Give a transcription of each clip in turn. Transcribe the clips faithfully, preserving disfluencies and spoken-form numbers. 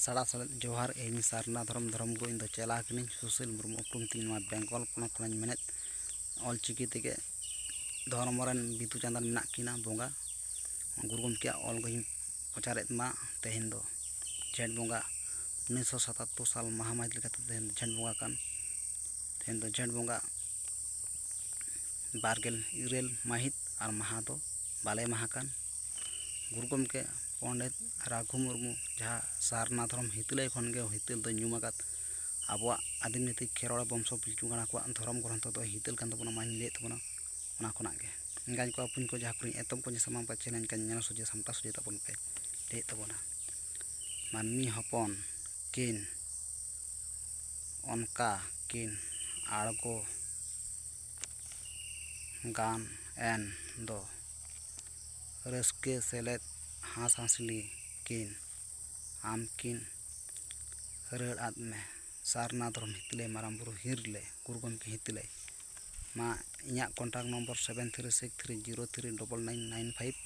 ᱥᱟᱲᱟ ᱥᱟᱲᱮᱫ ᱡᱚᱦᱟᱨ᱾ ᱤᱧ ᱥᱟᱨᱱᱟ ᱫᱷᱚᱨᱚᱢ, ᱫᱷᱚᱨᱚᱢ ᱜᱩᱨᱩ, ᱤᱧ ᱫᱚ ᱪᱮᱞᱟ ᱠᱟᱹᱱᱟᱹᱧ᱾ ᱥᱩᱥᱤᱞ ᱢᱩᱨᱢᱩ ᱩᱯᱨᱩᱢ ᱛᱤᱧ ᱱᱚᱣᱟ ᱵᱮᱝᱜᱚᱞ ᱯᱚᱱᱚᱛ ᱠᱷᱚᱱᱤᱧ ᱢᱮᱱᱮᱫ᱾ ᱚᱞ ᱪᱤᱠᱤ ᱛᱮᱜᱮ ᱫᱷᱚᱨᱚᱢ ᱨᱮᱱ ᱵᱤᱫᱩ ᱪᱟᱸᱫᱟᱱ ᱢᱮᱱᱟᱜ ᱠᱤᱱᱟ ᱵᱚᱸᱜᱟ᱾ ᱜᱩᱨᱩ ᱜᱚᱢᱠᱮᱭᱟᱜ ᱚᱞ ᱜᱮᱧ ᱯᱨᱚᱪᱟᱨᱮᱫ ᱢᱟ᱾ ᱛᱮᱦᱮᱧ ᱫᱚ ᱡᱷᱮᱸᱴ ᱵᱚᱸᱜᱟ, ᱩᱱᱤᱥᱥᱚ ᱥᱟᱛᱟᱛᱛᱳᱨ ᱥᱟᱞ ᱢᱟᱦᱟ ᱢᱟᱹᱦᱤᱛ ᱞᱮᱠᱟᱛᱮ ᱛᱮᱦᱮᱧ ᱫᱚ ᱡᱷᱮᱸᱴ ᱵᱚᱸᱜᱟ ᱠᱟᱱ᱾ ᱛᱮᱦᱮᱧ ᱫᱚ ᱡᱷᱮᱸᱴ ᱵᱚᱸᱜᱟ ᱵᱟᱨᱜᱮᱞ ᱤᱨᱟᱹᱞ ᱢᱟᱹᱦᱤᱛ ᱟᱨ ᱢᱟᱦᱟ ᱫᱚ ᱵᱟᱞᱮ ᱢᱟᱦᱟ ᱠᱟᱱ᱾ ᱜᱩᱨᱩ ᱜᱚᱢᱠᱮ ᱯᱚᱱᱰᱤᱛ ᱨᱟᱹᱜᱷᱩ ᱢᱩᱨᱢᱩ ᱡᱟᱦᱟᱸ ᱥᱟᱨᱱᱟ ᱫᱷᱚᱨᱚᱢ ᱦᱤᱛᱟᱹᱞᱟᱹᱭ ᱠᱷᱚᱱ ᱜᱮ ᱦᱤᱛᱟᱹᱞ ᱫᱚ ᱧᱩᱢ ᱟᱠᱟᱫ ᱟᱵᱚᱣᱟᱜ ᱟᱹᱫᱤᱢ ᱡᱟᱹᱛᱤ ᱠᱷᱮᱨᱣᱟᱲ ᱵᱚᱝᱥᱚ ᱯᱤᱞᱪᱩ ᱜᱟᱲᱟ ᱠᱚᱣᱟᱜ ᱫᱷᱚᱨᱚᱢ ᱜᱨᱚᱱᱛᱷᱚ ᱫᱚ ᱦᱤᱛᱟᱹᱞ ᱠᱟᱱ ᱛᱟᱵᱚᱱᱟ, ᱢᱟᱧ ᱞᱟᱹᱭᱮᱫ ᱛᱟᱵᱚᱱᱟ᱾ ᱚᱱᱟ ᱠᱷᱚᱱᱟᱜ ᱜᱮ ᱮᱸᱜᱟᱧ ᱠᱚ ᱟᱹᱯᱩᱧ ᱠᱚ ᱡᱟᱦᱟᱸ ᱠᱚᱨᱮᱧ ᱮᱛᱚᱢ ᱠᱚᱧ ᱥᱟᱢᱟᱝ ᱯᱟᱪᱷᱮ ᱞᱮᱱᱠᱷᱟᱱ ᱧᱮᱞ ᱥᱚᱡᱷᱮ ᱥᱟᱢᱴᱟᱣ ᱥᱚᱡᱷᱮ ᱛᱟᱵᱚᱱ ᱯᱮ, ᱞᱟᱹᱭᱮᱫ ᱛᱟᱵᱚᱱᱟ᱾ ᱢᱟᱹᱱᱢᱤ ᱦᱚᱯᱚᱱ ᱠᱤᱱ ᱚᱱᱠᱟ ᱠᱤᱱ ᱟᱬᱜᱚ ᱜᱟᱱ ᱮᱱ ᱫᱚ ᱨᱟᱹᱥᱠᱟᱹ ᱥᱮᱞᱮᱫ ᱦᱟᱸᱥ ᱦᱟᱸᱥᱞᱤ ᱠᱤᱱ ᱟᱢ ᱠᱤᱱ ᱨᱟᱹᱲ ᱟᱫ ᱢᱮ᱾ ᱥᱟᱨᱱᱟ ᱫᱷᱚᱨᱚᱢ ᱦᱤᱛᱟᱹᱞᱟᱹᱭ ᱢᱟᱨᱟᱝ ᱵᱩᱨᱩ ᱦᱤᱨᱞᱟᱹ ᱜᱩᱨᱩ ᱜᱚᱢᱠᱮ ᱦᱤᱛᱟᱹᱞᱟᱹᱭ᱾ ᱢᱟ ᱤᱧᱟᱹᱜ contact number seven three six three zero three double nine nine five᱾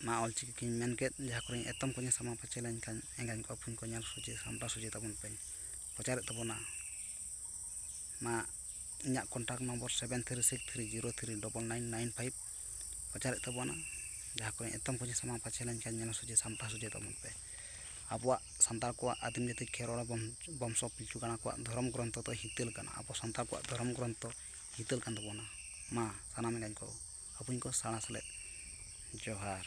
ᱢᱟ ᱚᱞ ᱪᱤᱠᱤ ᱠᱚᱧ ᱢᱮᱱ ᱠᱮᱫ, ᱡᱟᱦᱟᱸ ᱠᱚᱨᱮᱧ ᱮᱛᱚᱢ ᱠᱚᱧ ᱥᱟᱢᱟᱝ ᱯᱟᱪᱷᱮ ᱞᱮᱱᱠᱷᱟᱱ ᱮᱸᱜᱟᱧ ᱠᱚ ᱟᱹᱯᱩᱧ ᱠᱚ ᱧᱮᱞ ᱥᱚᱡᱷᱮ ᱥᱟᱢᱴᱟᱣ ᱥᱚᱡᱷᱮ ᱛᱟᱵᱚᱱ ᱯᱮ᱾ ᱯᱨᱚᱪᱟᱨᱮᱫ ᱛᱟᱵᱚᱱᱟ᱾ ᱢᱟ ᱤᱧᱟᱹᱜ contact number seven three six three zero three double nine nine five᱾ ᱯᱨᱚᱪᱟᱨᱮᱫ ᱛᱟᱵᱚᱱᱟ᱾ ᱡᱟᱦᱟᱸ ᱠᱚᱨᱮ ᱮᱛᱚᱢ ᱠᱚᱧ ᱥᱟᱢᱟᱝ ᱯᱟᱪᱷᱮ ᱞᱮᱱᱠᱷᱟᱱ ᱧᱮᱞ ᱥᱚᱡᱷᱮ ᱥᱟᱢᱴᱟᱣ ᱥᱚᱡᱷᱮ ᱛᱟᱵᱚᱱ ᱯᱮ᱾ ᱟᱵᱚᱣᱟᱜ ᱥᱟᱱᱛᱟᱲ ᱠᱚᱣᱟᱜ ᱟᱹᱫᱤᱢ ᱡᱟᱹᱛᱤ ᱠᱷᱮᱨᱣᱟᱲ ᱵᱚᱝ-, ᱵᱚᱝᱥᱚ ᱯᱤᱞᱪᱩ ᱜᱟᱲᱟ ᱠᱚᱣᱟᱜ ᱫᱷᱚᱨᱚᱢ ᱜᱨᱚᱱᱛᱷᱚ ᱫᱚ ᱦᱤᱛᱟᱹᱞ ᱠᱟᱱᱟ᱾ ᱟᱵᱚ ᱥᱟᱱᱛᱟᱲ ᱠᱚᱣᱟᱜ ᱫᱷᱚᱨᱚᱢ ᱜᱨᱚᱱᱛᱷᱚ ᱦᱤᱛᱟᱹᱞ ᱠᱟᱱ ᱛᱟᱵᱚᱱᱟ᱾ ᱢᱟ ᱥᱟᱱᱟᱢ ᱮᱸᱜᱟᱧ ᱠᱚ ᱟᱹᱯᱩᱧ ᱠᱚ ᱥᱟᱨᱱᱟ ᱥᱮᱞᱮᱫ ᱡᱚᱦᱟᱨ᱾